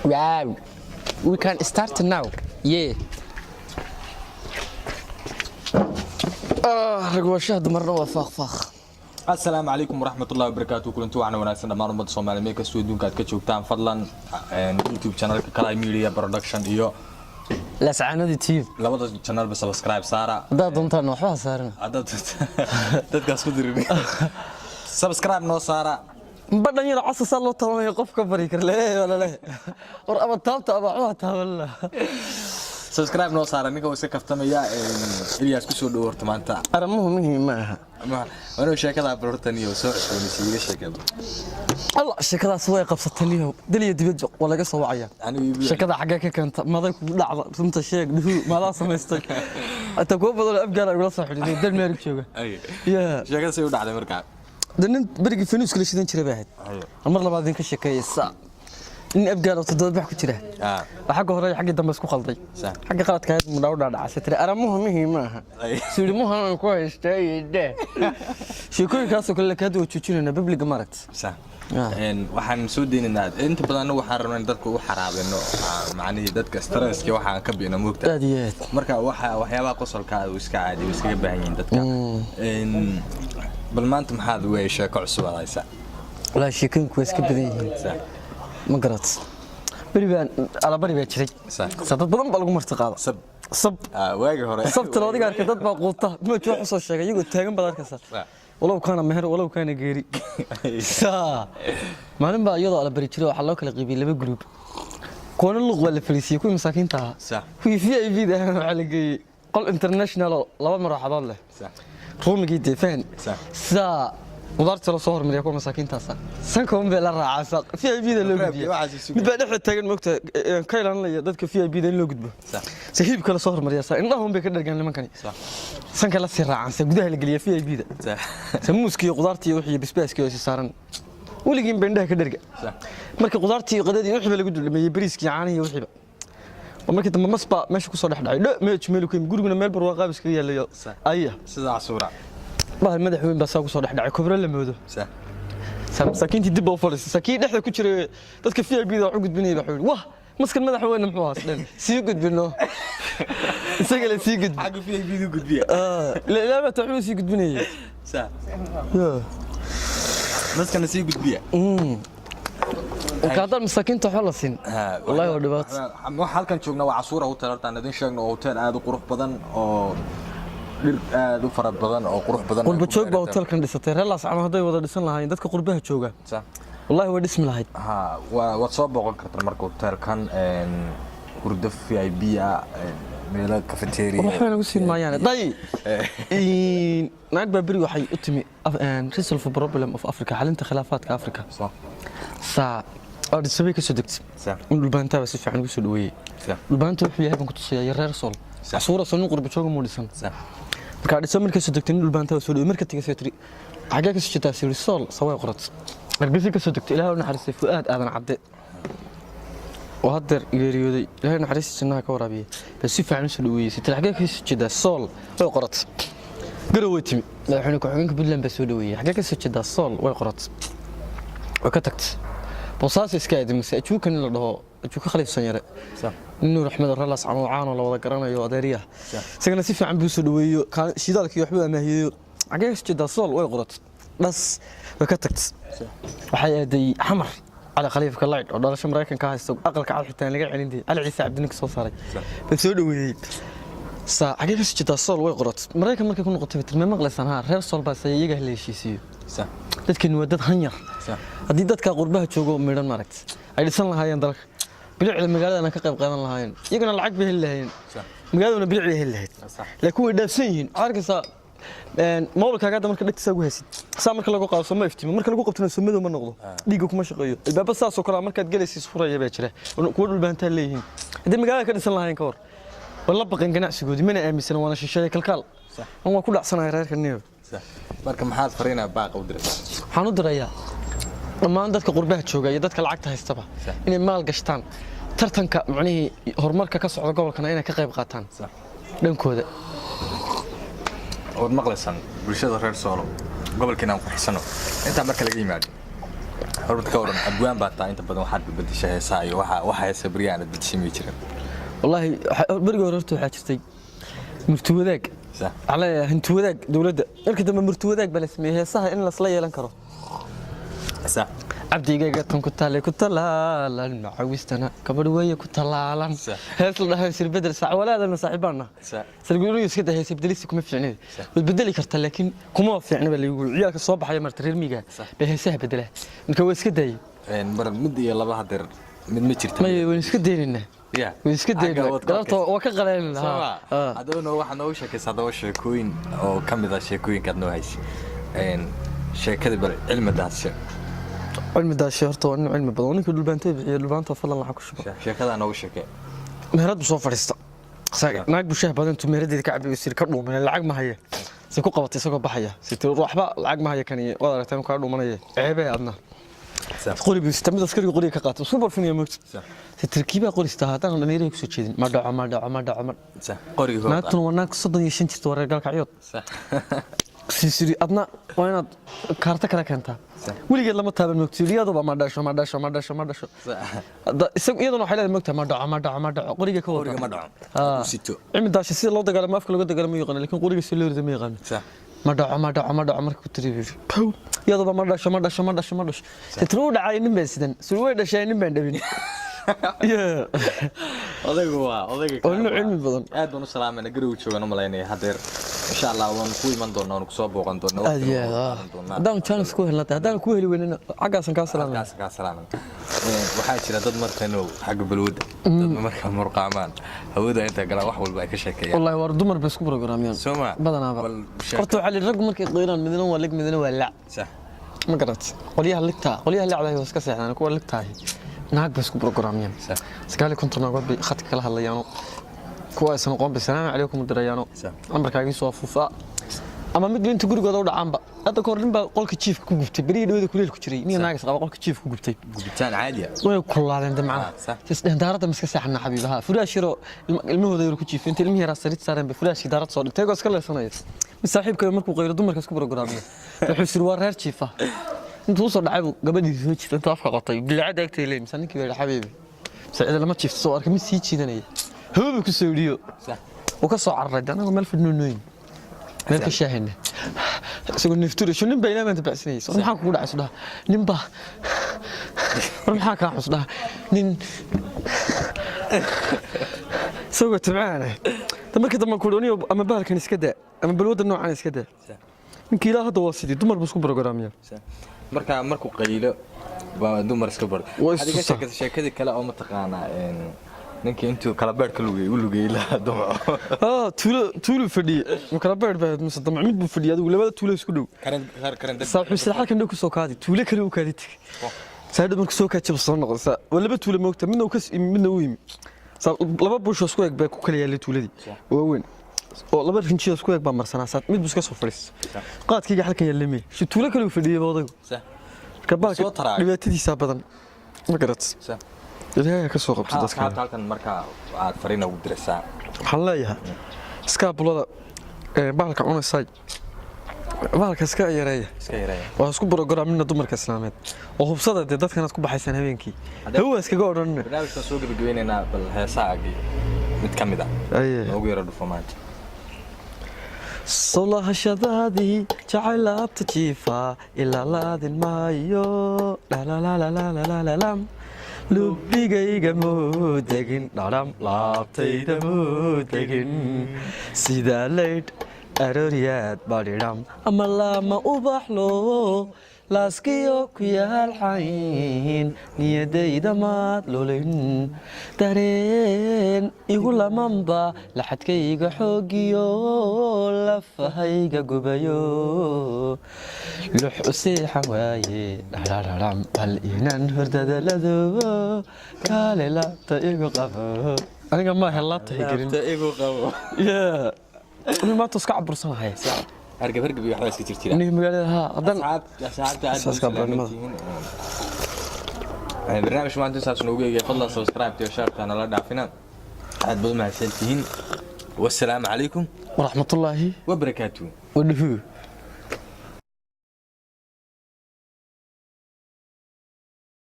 Wow. We can start now. Yeah. Rag waa dumarna waa faaq faaq. Asalaamu calaykum waraxmatullahi wabarakaatu. Kulanti waxaana wanaagsan dhammaan ummadda Soomaaliya meel kastoo adduunka aad ka joogtaan. Fadlan YouTube channelka Kalay Media Production iyo Lascaanadii TV labada channelba subscribe saara. Haddaad doontaan waxba ha saarina. Haddaad dadkaas ku dirin, subscribe noo saara. Badhan yar casa saa loo taabanaya, qofka bari kar lee walale war ama taabta ama waxba ha taabanina. Subscribe noo saara. Ninka uu iska kaftamaya. Ilyas, kusoo dhowo horta maanta. Arrimuhu muhiim ma aha. Anuu sheekada barortan iyo soo cusboonaysiiga iga sheekada. Allah, sheekadaas way qabsatay liyow, dal iyo dibadba waa laga soo wacaya. Anigu Sheekada xaggee ka keenta? Maday kugu dhacda? Runta sheeg dhuhu, maadaa samaystay? Hataa kuwa badan oo afgaar igula soo xidhiiday Denmark jooga. Ya. Sheekada say u dhacday markaa? De nin berigii fanuuska la shidan jiray bay ahayd. Mar labaad idinka sheekeeyay saa nin afgaar oo 7 bax ku jira. Waa xagga hore iyo xaggii dambe isku khalday. Xagga qaladka ahayd mudhaa u dhaadhacasay, tiri aramuhu muhiim ma aha. Suulimuhan aan ku haystay dhe sheekooyinkaasoo kale laakiin hadda waa joojinaynaa public-ga, maaragta. Waxaan soo deynaynaa inta badan anagu waxaan rabnaa in dadka u xaraabino, macnihii dadka stresska waxaan ka bino moogta. Aad iyo aad. Marka waxa waxyaabaha qosolka uu iska caadi uu iskaga baahan yihiin dadka. Bal maanta maxaad wey sheeko cusub aad haysaa? Walaahi sheekooyinku waa iska badan yihiin. Ma garat, beri baan alabari baa jiray. Sa dad badan baa lagu marti qaada. Sab. Sab. Waagi hore. Sabta adiga arkay, dad baa quuta moj wax usoo sheegay iyagoo taagan baad arkaysaa. Walow kaana meher, walow kaana geeri. Saa maalin baa iyadoo alabari jiray waxaa loo kala qaybiyey laba group. Kuwana luuq waa la fariisiyey, kuwii masaakiinta ahaa. Kuwii VIP da ahana waxaa la geeyey qol international oo laba marwaxadood leh. Ruumigii dee fahan. Sidaa qudaarta la soo hormariya, kuwa masaakiintaasa sanka un bay la raacaa, VIP da loo Reebka, gudbiya. waxaas isugu. Mid baa dhexda taagan, moogta, ka ilaalinaya dadka VIP da in loo gudbo. Se hilibka la soo hormariya, sa indhaha un bay ka dhargaan nimankani. Sanka la sii raacaan, se gudaha la geliya VIP da. Se muuska iyo qudaarta iyo wixii basbaaska iyo saaran weligiin ba indhaha ka dharga. Marka qudaartii iyo qadadii wixiiba lagu dulmeeyey, bariiskii, caanihii iyo wixiiba, oo markii dambe mas baa meesha kusoo dhex dhacay dho meej meel ku yimi, guriguna meel barwaaqaab iskaga yaalayo. Aya. Sidaa suura. Bahal madax weyn baa saa kusoo dhex dhacay, kobro la moodo. Masaakiintii dib baa u fadhiistay. Saakiin dhexda ku jiray dadka VIP da wax u gudbinayay baa wuxuu yidhi, "Wah, maskan madax weyn muxuu ahaa?" Dhan sii gudbino, isaga la sii gudbi. Xagga VIP du gudbiya. Ilaa baa wuxuu sii gudbinayay. Yeah. Maskana sii gudbiya. Marka haddaan masaakiinta waxba la siin, wallahi waa dhibaato. Waxa halkan joogna waa Casuura Hotel. Horta aan idin sheegno, oo hotel aad u qurux badan oo dhir aad u fara badan oo qurux badan. Qurba joog baa hotelkan dhisatay. Reer Laascano hadday wada dhisan lahaayeen, dadka qurbaha jooga, wallahi way dhismi lahayd. Ha, waa waad soo booqan kartaa marka hotelkan, hurdo VIP ah, meelo cafeteria. Waxba nagu siin maayaan day. Naag baa beri waxay u timi resolve problem of Africa, xalinta khilaafaadka Africa. Saa Addis Ababa ka soo degtay. In dhulbaantaa baa si fiican ugu soo dhaweeyey. Dhulbaanta wuxuu yahay baan ku tusayaa iyo reer Sool. Casuura soo nin qurba jooga muu dhisan? Marka Addis Ababa markay soo degtay, nin dhulbaantaa baa soo dhaweeyey. Marka tegay tiri, "Xagee ka soo jeedaa?" Siri, "Sool." Saway qorat Hargeysa ka soo degtay. Ilaahay u naxariistay Fu'aad Aadan Cabde oo haddeer geeriyooday, Ilaahay naxariista jannaha ka waraabiyey, baa si fiican u soo dhaweeyey. Sitiri, "Xagee ka soo jeedaa?" "Sool." Way qorat. Garow way timi, madaxweyne ku-xigeenka Puntland baa soo dhaweeyey. "Xagee ka soo jeedaa?" "Sool." Way qorat, way ka tagtay. Boosaaso iska aaday mase ajuuka nin la dhaho, ajuuka Khaliif Sanyare, nin Nuur Axmed oo reer Laascanood caan oo la wada garanayo, adeeriyaha, isagana si fiican buu soo dhaweeyo, shidaalkii waxbuu amaahiyeeyo. "Xagee ka soo jeedaa?" "Sool." Way qorat, dhas way ka tagtay. Waxay aaday Xamar, Cali Khaliifka Laydh oo dhalasho Maraykanka haysto, aqalka cad xitaa laga celin diiday, Cali Ciise Cabdininka soo saaray baa soo dhaweeyey. Saa, "Xagee ka soo jeedaa?" "Sool." Way qorat. Maraykan markay ku noqotay bay tiri, "Ma maqlaysaan? Haa, reer Sool baa say iyaga hala heshiisiiyo. Dadkeenu waa dad hanyar. Haddii dadka qurbaha joogo midhan maaragta ay dhisan lahaayeen dalka, bilicda magaaladana ka qayb qaadan lahaayeen, iyagana lacag bay heli lahaayeen, magaaladuna bilic bay heli lahayd." Laakiin way dhaafsan yihiin. Waxaad arkaysaa moobilkaaga hadda marka dhegtisaa ugu haysid, saa marka lagu qaado sooma iftiimo, marka lagu qabtana soo madow ma noqdo, dhiigga kuma shaqeeyo. Albaaba saasoo kale markaad gelaysa isfuraya baa jira kuwa dhulbaantaa leeyihiin. Haddii magaalada ka dhisan lahaayeen ka hor, waa la baqeen ganacsigoodii, mana aaminsana, waana shisheeye kalkaal. An waa ku dhacsanaya reerka niyo. Marka maxaad fariinaa, baaqa u diraysaa? Waxaan u dirayaa dhammaan dadka qurbaha jooga iyo dadka lacagta haystaba inay maal gashtaan tartanka, macnihii horumarka ka socda gobolkana inay ka qayb qaataan dhankooda. Waad maqlaysaan bulshada reer Soolo, gobolkiina aan qurxisano. Intaa marka laga yimaado Horta ka waran, abwaan baa taa, inta badan waxaad bedeshay heesaha iyo waxa heesa beriyahan aad bedeshay may jirin? Wallaahi berigii hore horta waxaa jirtay murti wadaag. Waxaa leeyahay hanti wadaag dowladda. Markii dambe murti wadaag baa la sameeyey, heesaha in lasla yeelan karo. Cabdigayga tan ku taale ku talaalan, macawistana gabadh weeye ku talaalan. Hees la dhahay sir bedel sac walaadana saaxiibaana. Sarguuriyo iska daa, hees bedelisi kuma fiicnid. Waad bedeli kartaa, laakiin kuma fiicna baa lagu ciyaalka soo baxaya marta reer miyiga bay heesaha bedela. Marka waa iska daayay. Mar mid iyo laba hadeer mid ma jirta? May, waan iska daynaynaa. Waan iska daynaa. Galabta waa ka qaleynaa. Soma haddaba noo waxaad nooga sheekaysa haddaba sheekooyin oo ka mid ah sheekooyinkaad noo haysay. Sheekada bal Cilmi Daadshe. Cilmi Daashe horta waa nin cilmi badan. Waa ninkii dhulbaantay bixiyo, dhulbaanta fadlan lacag ku shuba. Sheekadaa nooga sheekee. Meherad buu soo fadhiista. Naag buu shaah badan intuu meeradeeda ka cabiyo sir ka dhuumanay, lacag ma haya. Si ku qabatay isagoo baxaya. Si tiri waxba lacag ma haya kani, waad aragtay inuu kaa dhuumanaya. Ceebee adna. Qori buu sita, mid askariga qoriga ka qaatay. Isku barfinaya moogta. Si tarkiibaa qori sita haddaan dhalinyarada ku soo jeedin. Ma dhaco, ma dhaco, ma dhaco, ma. Qoriga. Naagtuna waa naag 35 jirta, waa reer Gaalkacyood. Sisiri adna waa inaad kaarta kala keentaa. Weligeed lama taaban moogta. Iyaduba ma dhasho, ma dhasho, ma dhasho, ma dhasho. Isagu iyaduna waxay leedahay moogta ma dhaco, ma dhaco, ma dhaco. Qoriga ka wada. Qoriga ma dhaco. U sito. Cilmi Daashe sida loo dagaalamo, afka looga dagaalamo yaqaan, laakiin qoriga si loo rido ma yaqaan. Ma dhaco, ma dhaco, ma dhaco marka ku tiri buu yidhi. Pow. Iyaduba ma dhasho, ma dhasho, ma dhasho, ma dhasho. Tiri u dhacay nin baan sidan. Sir way dhashay nin baan dhabin. Yeah. Odaygu waa odayga. Oo nin cilmi badan. Aad baan u salaamayna, garow joogan u malaynaya hadeer. Insha Allah waan ku iman doonaa, waan kusoo booqan doonaa. Aad iyo aad. Haddaan chance ku helnaa, haddaan ku heli weynana xaggaasan kaa salaamay. Halkaas kaa salaaman. Waxaa jira dad markanu xagga balwadda, dad marka murqaamaan hawada inta galaan wax walba ay ka sheekeeyaan. Wallahi war dumar bay isku programiyaan. Soo ma? Badanaaba. Bal sheeko. Horta waxaa la yidhi raggu markay qayraan midna waa lig, midna waa lac. Ma garat? Qolyaha ligtaa, qolyaha lacdahay waa iska seexdaan, kuwa ligtahay naag bay isku programiyaan. 59 naagood bay khadka kala hadlayaano, kuwa aysan aqoon bay salaamu calaykum u dirayaano. Lambarkaagii soo afuufaa ama mid inta gurigooda u dhacaanba. Hadda kahor nin baa qolka jiifka ku gubtay, berigii dhawada kuleel ku jiray, nin naagas qaba qolka jiifka ku gubtay. Gubitaan caadi ah. Way kululaadeen de macnaha. Isdhehen daaradda ma iska seexana xabiibaha, furaash yaroo ilmahooda yar ku jiifay, inta ilmihii yaraa sariir saareen bay furaashkii daarad soo dhigtay iyagoo iska leesanaya. Mid saaxiibka markuu qaylo dumarka isku programmiyo wuxuu siri waa reer jiifa. Intuu usoo dhacay buu gabadhiisi soo jiifta intuu afka qotay bilacada agtay leey mise ninkii baa yidhi xabiibi saciida lama jiifto, soo arkay mid sii jiidanaya hoobi ku soo yidhiyo. Wuu ka soo cararay de, anagoo meel fadhinooyin meel ka shaahayna, isagoo neeftuurayso nin baa ilaa maanta bacsanayay. War maxaa kugu dhacay isdhaha nin baa, war maxaa kaa xus dhaha nin isagoo tabcaana. Ta markii dambe ku dhoniyo ama bahalkan iska daa ama balwadda noocan iska daa. Ninkii ilaa hadda waa sidii dumar buu isku programmiya. Marka markuu qaylo baa dumar iska bar. Waa Waxaad iga istustaa. sheekaysa sheekadii kale oo mataqaanaa ninkii intuu kala beer ka lugay u lugay ilaa dumco. Tuulo tuulu fadhiye ma kala beer baa mise damc mid buu fadhiyay, adigu labada tuulo isku dhow. Karan karan. Saa wuxuu sida halkan dhow ku soo kaadi tuulo kale u kaadi tegey. Saadho markuu soo kaajaba soo noqday saa waa laba tuulo moogta, midna uu ka midna uu yimi. Saa laba buush oo isku eg baa ku kala yaalay tuuladii waaweyn oo laba rinjiyo isku eg baa marsanaa, saa mid buu iska soo fadhiistay qaadkayga halkan yaallamay si tuulo kale uu fadhiyay odaygu. Marka baalka Soo taraagay. dhibaatadiisa badan ma garat. Ilaahay ka soo qabto dadka. Halkan halkan marka aad fariin ugu diraysaa? Waxaan leeyahay iskaabulada ee bahalka cunaysay, bahalka iska yareeya. Iska yareeya. Waa isku programina dumarka islaameed oo hubsada dee dadkan aad ku baxaysaan habeenkii hawa iskaga odhanina. Barnaamijkan soo gabagabeynaynaa, bal heesaagii mid ka mid ah Aye. noogu yaro dhufo maanta. Solahashadaadii jacaylaabta jiifa ilaa laadin maayo dhalalalalalalam lubigayga muu degin dharam laabtayda muu degin sidaa laydh arooryaad badhidham ama laama ubaxlo laaskiyo ku yaal xayn niyadayda maad lulin dareen igu lamanba laxadkayga xoogiyo lafahayga gubayo lux u seexan waaye dhadhadham bal inaan hordadalado kaale laabta igu qabo aniga maaha laabta higelin. Igu qabo. Yeah. Aniga maanta iska cabursanahay. Hargab hargab iyo waxbaa iska jir jira. Aniga magaalada haa haddaan asxaabta aad Saaska buu barnaamijada. Barnaamij maanta intaas noogu eegay. Fadlan subscribe iyo share nala dhaafina. Aad baad u mahadsantihiin. Wassalaamu calaykum waraxmatullaahi wabarakaatuh. Wadhuhu.